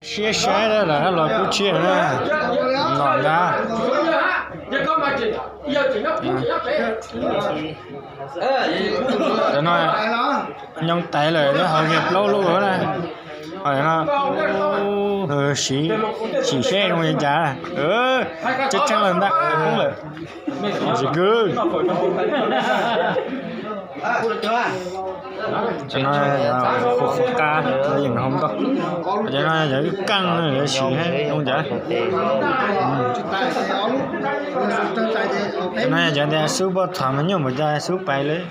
Siab saib lawm los kub tshiab na. Los nrad. Cov no nyob tais lawm, haus kiag plaub lub na. Ho no siv, sim seb zoo li cas. Tseeb tseeb lawm ntag, poob lawm. Tsis kwv. Cov no yog qhuav qab, yeej hau nkauj. Cov no yog ib kaaj, lawv siv zoo cas. Cov no yog cov tias xub poj thom mas nyuaj npaum cas xub pais lawm.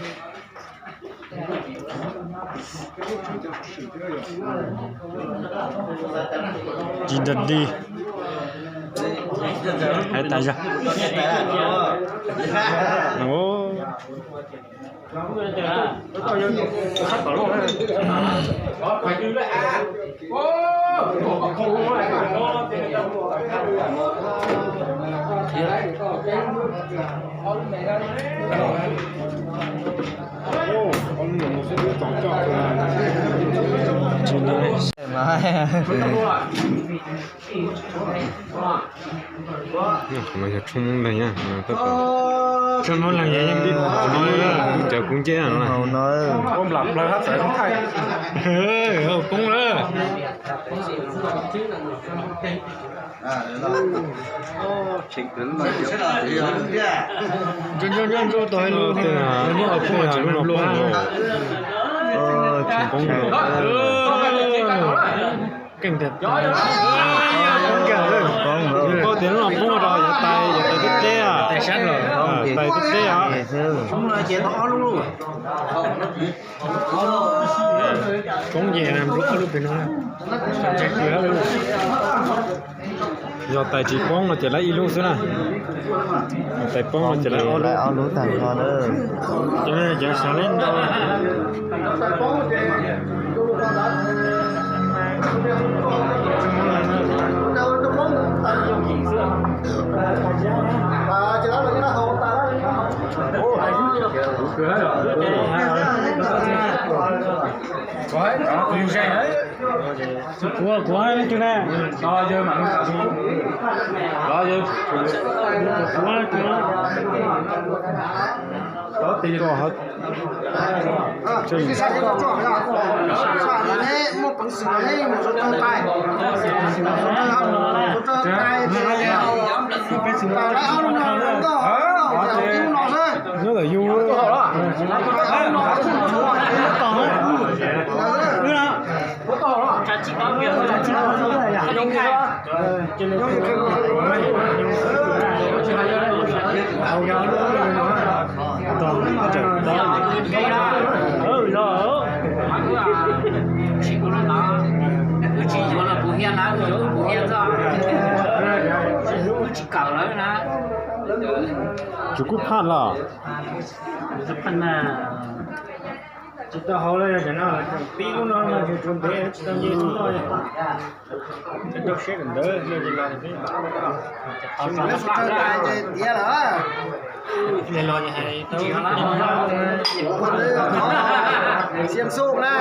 Tsis dog dig. Hais tas zog. Qhov no yog tshooj moob leeg, tshooj moob leeg yeej tib cov kub nceb no. Poob lawm. Ntsuab ntsuab ntsuab ntsuab tau ib lub, lub no poob, tsis poob. Keej tiag, poob tiag, lub no poob rau yav tais, yav tais teb teb, tais teb teb os. Poob ces nplua ob lub pem no. Yog tais tsis poob no ces laib ib lub xwb na. Tais poob no ces laib ob lub tag nrho na. Cov no cov sawv leb ntau. Kuv, kuv hais leej twg ne? Kuv, kuv, nyob ntawm yus. Tsis yuav los kuv hiab na, kuv yuav kuv hiab txog, wb tsis kawm lawm na. Tsis kub phaj los. Tsis tau hauv, tib lub no tsis tau ntev, tsis tau nce lub no. Rau siab ntawd, tiav lawm. Xiam xub na.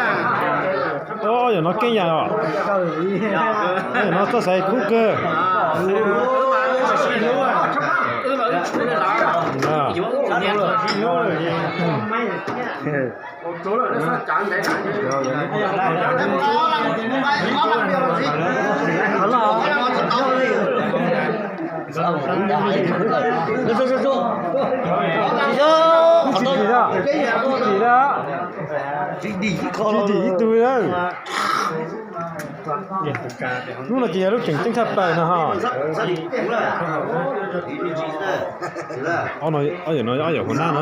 Yog no keej yam os. Yog no txoj xaiv kub kawg. Tsis dim da, tsis dim da. Tsis dim ib tug li. Lub no ces yog lub tseem ceeb tshaj plaws no ho. Ob yawm no ob yawm huas nab na.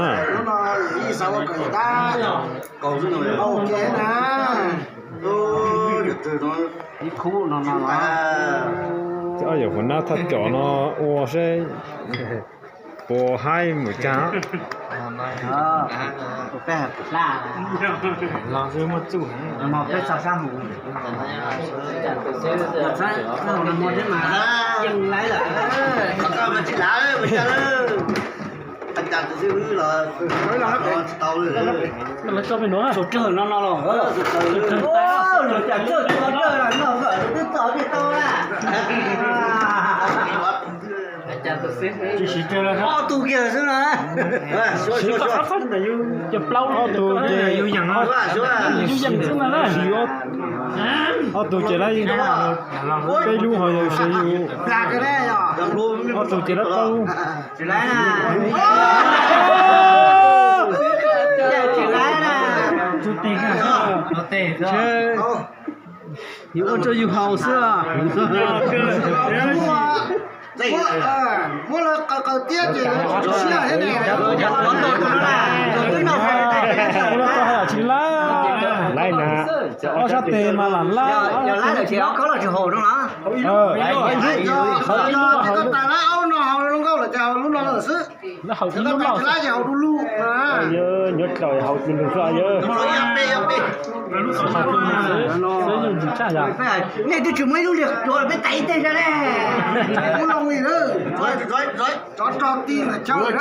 Ob yawm huas nab thaj cov no ua seb puas haib mus cas. Lawv tso pem nuav, tus tsawg no no los, tus tsawg, tus tsawg, tus tsawg no twb tau pem tau na. Tsis siv tsawg, ob tug kiag xwb na. Siv tau qab fab ntawm yus cov plaub, ob tug ces yus yeem, yus yeem xwb na. Ob tug ces lawv peb lub ho yog siv yus, ob tug ces lawv plaub lub. Yus ua rau yus haus xwb. Muab lawv qaws qaws tiab ces lawv tsis siab thiab ne. Tsis lab, ob sab tes mas lam lab. Yog lab lawm ces ob khob los tsis haus no los. Ces koj tais lab ob no haus zoo nkauj lawm ces haus lub no lawm xwb. Lab haus ib lub loj, tsis lab ces haus du lug. Nyob tlaus haus du lug xwb yog. Nej twb tsis muaj ib lub liag tuav peb tais ib teg zag ne. Ub loo li na. Tsov rog ti ntawm chaw lawm.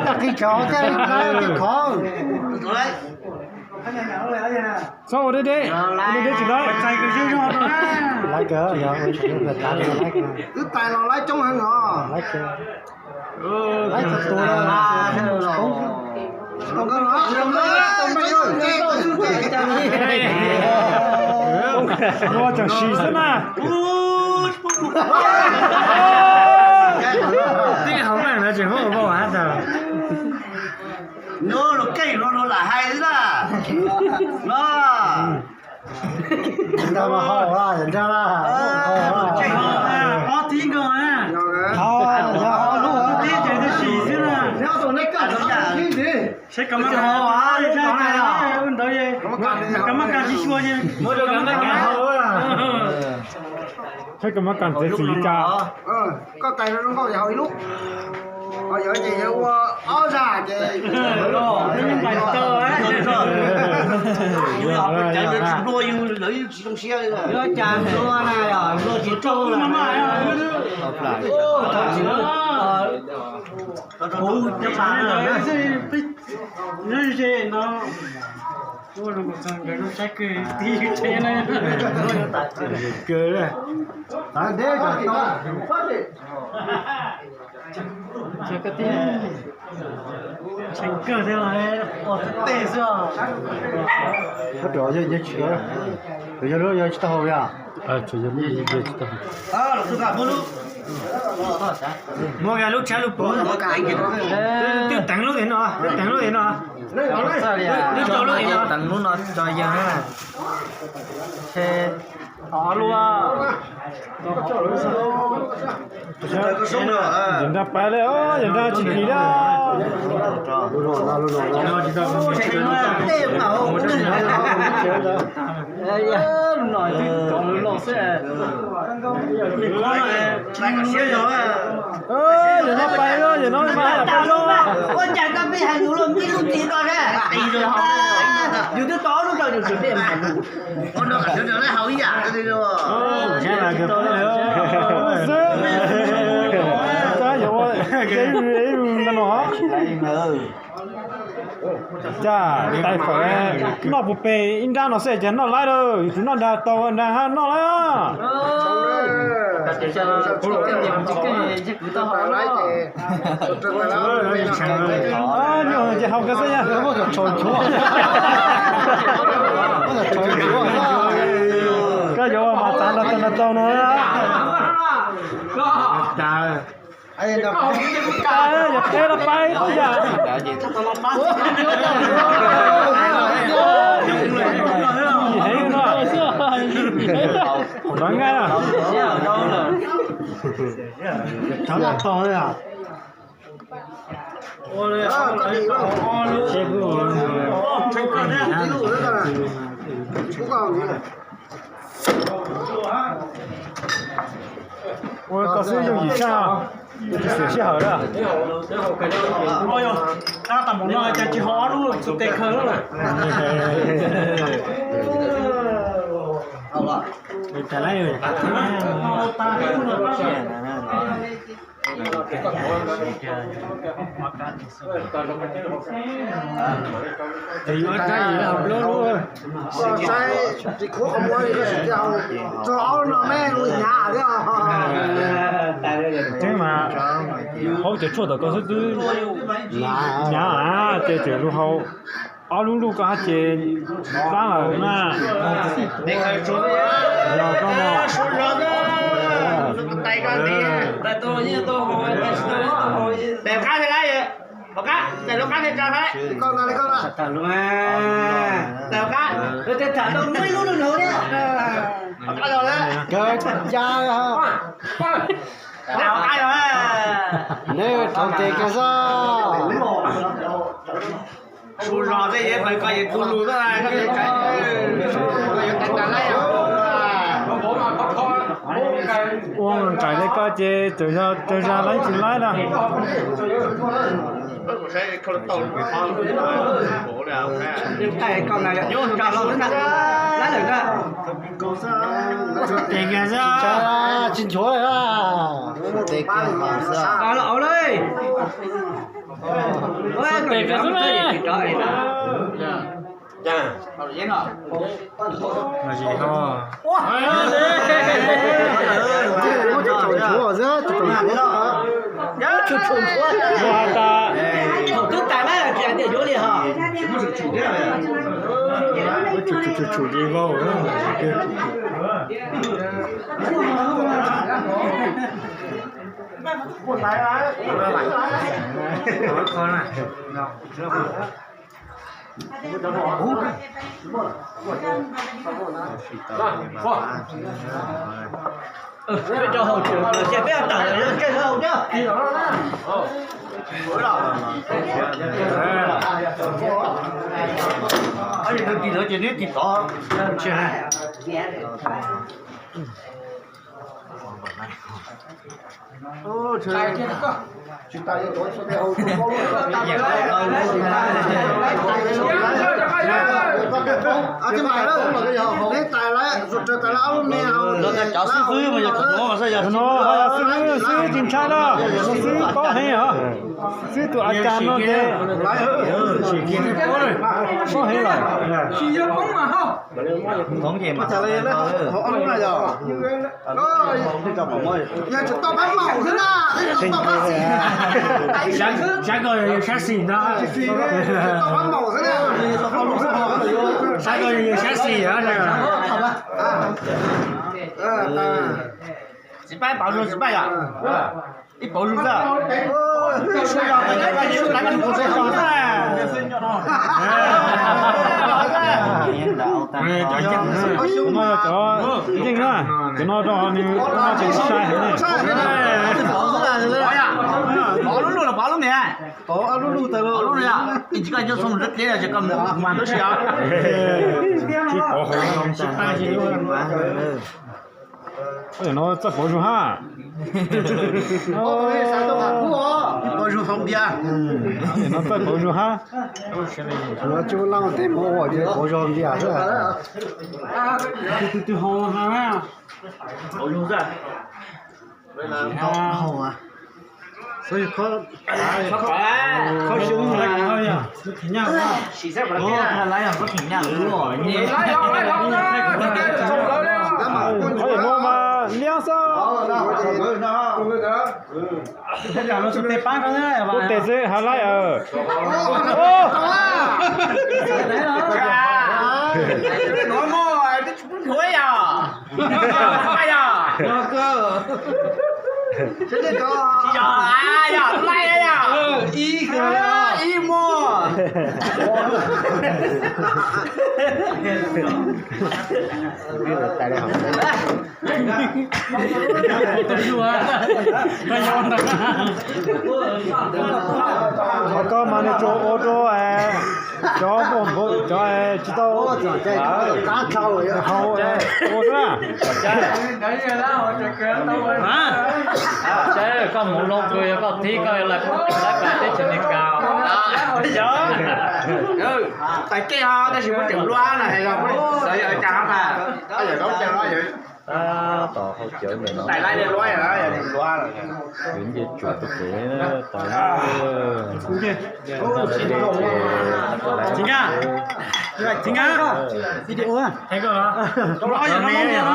Tag qis tsov thiab lawv khov. Txhob ua deb deb, ua deb deb tsis lawv. Laiv kawg, twb tais los laiv coob heev os. Laiv kawg. Ua tseem sim xwb na. Tib hauv meej no tseem muab ua vau hab tag. Nyob los keej no no lam hais xwb na. No. Nrag mas haus la, nrag la. Ob tib nkaus na. Ob tib ces twb sim xwb na. Saib kov mab kas, ntawd kov mab kas tsis xyuas ces muab rau kov mab kas haus. Saib kov mab kas ntxeev xim li cas. Koj tais zoo nkauj ces haus ib lub. Ho yog ces yog ua ob zag ces. Yus yog cov ntawd tsis nplua yus, lawv yeej tsis zoo siab li. Yuav cas nplua na, yog nplua tsis rau na. Kuv cov pas no, ze no, ua zoo nkauj txog nkawd lub tsheb kws tib tsheb na. Kawg, tav deb kawg tau. Tseem kawg thiab los ua tej xwb. Yog lub yog tsis tau haus li. Muab lub tshab lub puv, twb teev lub tim no, twb teev lub tim no, twb rau lub tim no, teev lub no tso yawg na. Ces ob lub. Yawg Nrag pais li, Yawg Nrag tsis kis li. Yawg no pais, yawg no mas. Ua cas koj pheej hais yus luag mib lub nti no na? Yus twb tau ob lub rau yus tseem pheej hais yus. Xwb, tab yuav ua ib ntawd no. Cas tais fawm noj puas pem ib nrab no xwb ces noj laib lawm, yus tus noj dag tau dag hab noj laib. Nyuag ces haus kawg xwb. Koj yuav mas txav nrog tau no. Yog qeb los pab ib yam. Ua koj xwb yooj yim tshaj, tsis xav sij hawm lawm. Tab tom mus no cas tsis haus ob lub txuj tes khaws lawm. Tseeb mas, hauv cov tshuaj tom koj xwb twb hnyav, ces tseem lug hau ob lub luj koj hab ces plab lawm na. Yog koj no. Neb rau tes kiag xwb. Su zog tej yev pawg koj yev tu lus xwb, koj yuav tais tas laib. Ua nqaim li koj ces txawm yog tsaug zog laib tsis laib na. Tsis nchuav. Neb tais lawm, tais lawm ob lub me. Xwb xwb, xwb xwb tsis ntshai na, xwb paub heev os, xwb tus a cas no ces paub heev lawm. Yog tsis tau pab maum xwb na, tau pab xis. Sab koj yog sab xis ntag. Tsis tau pab maum xwb na, tau pab maum xwb. Sab koj yog sab xis. Tsis pab pauv zug tsis pab yom. Ib pauv zug xwb. Cov yeej na, cov no rau nws no ces sai heev ne. Pauv lub lug los pauv lub niam. Pauv lub lug tag lub lug yom. Ib tsis koj coj xoo mus dab teb ces koj mus mas tub si os. Tsis pauv hauv no. Ua no txawj pauv zug hab. Pauv zug hauv npias. No txawj pauv zug hab. Ua cub laj tej mus ua ces pauv zug npias xwb. Pauv zug xwb. Liab xwb. Kuv tes xwb ha laib. Yog, yog, yog, ib muag. Qhov koj mas nws tsuas ua rau cov npau npau cov tsis tau hau ua xwb. Koj mus loo kws yog koj thib koj lawv pab teb chaws Amelikas. Tais kej ho tab sis muab tseem luab na, xav yog cas hab na. Tab tom hau cawv ntawm no. Yuav nce tsuas rau pem tas. Txiv Nkaj, txiv Nkaj, video, ob yawg no lub npias na,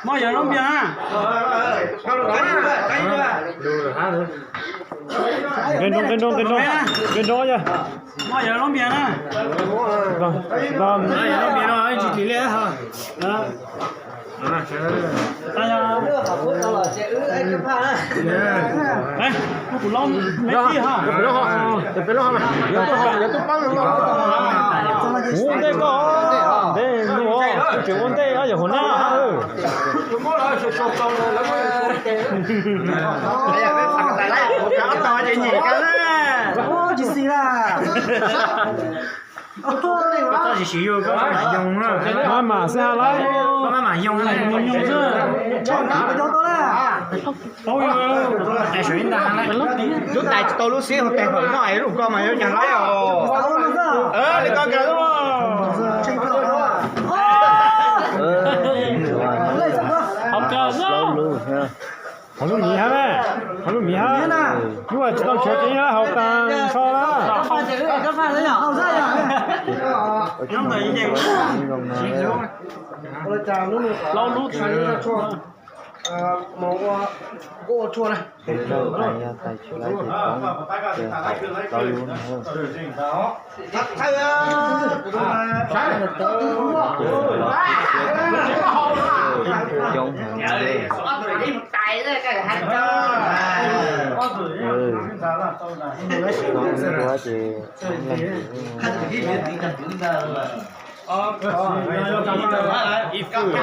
ob yawg lub npias na. Nqe nroo, nqe nroo, nqe nroo, nqe nroo yog. Ob yawg lub npias na. Ob yawg lub npias no tsis tsis li. Kuv kuv lub me tij ha. Kuv ua ntej koj, ntej kuv tseem ua ntej ob yawg hauv na. Tsis xis la. Koj txhob siv siv yus, koj maj mam xwb ha lauj. Koj maj mam yoog, yoog xwb. Lub tais tsis tau lub xib hauv tes hawm noj es lub ko mas yuav nyag laib os. Li ko kawg. Hauv kawg. Hauv lub miv hab, hauv lub miv hab. Lub tsis tau ntshaw ces hauv tas so na. Plaub lub. Tais yog tais tsis laib ces poob, ces hauv plaub lub na. Coob heev. Ces leej twg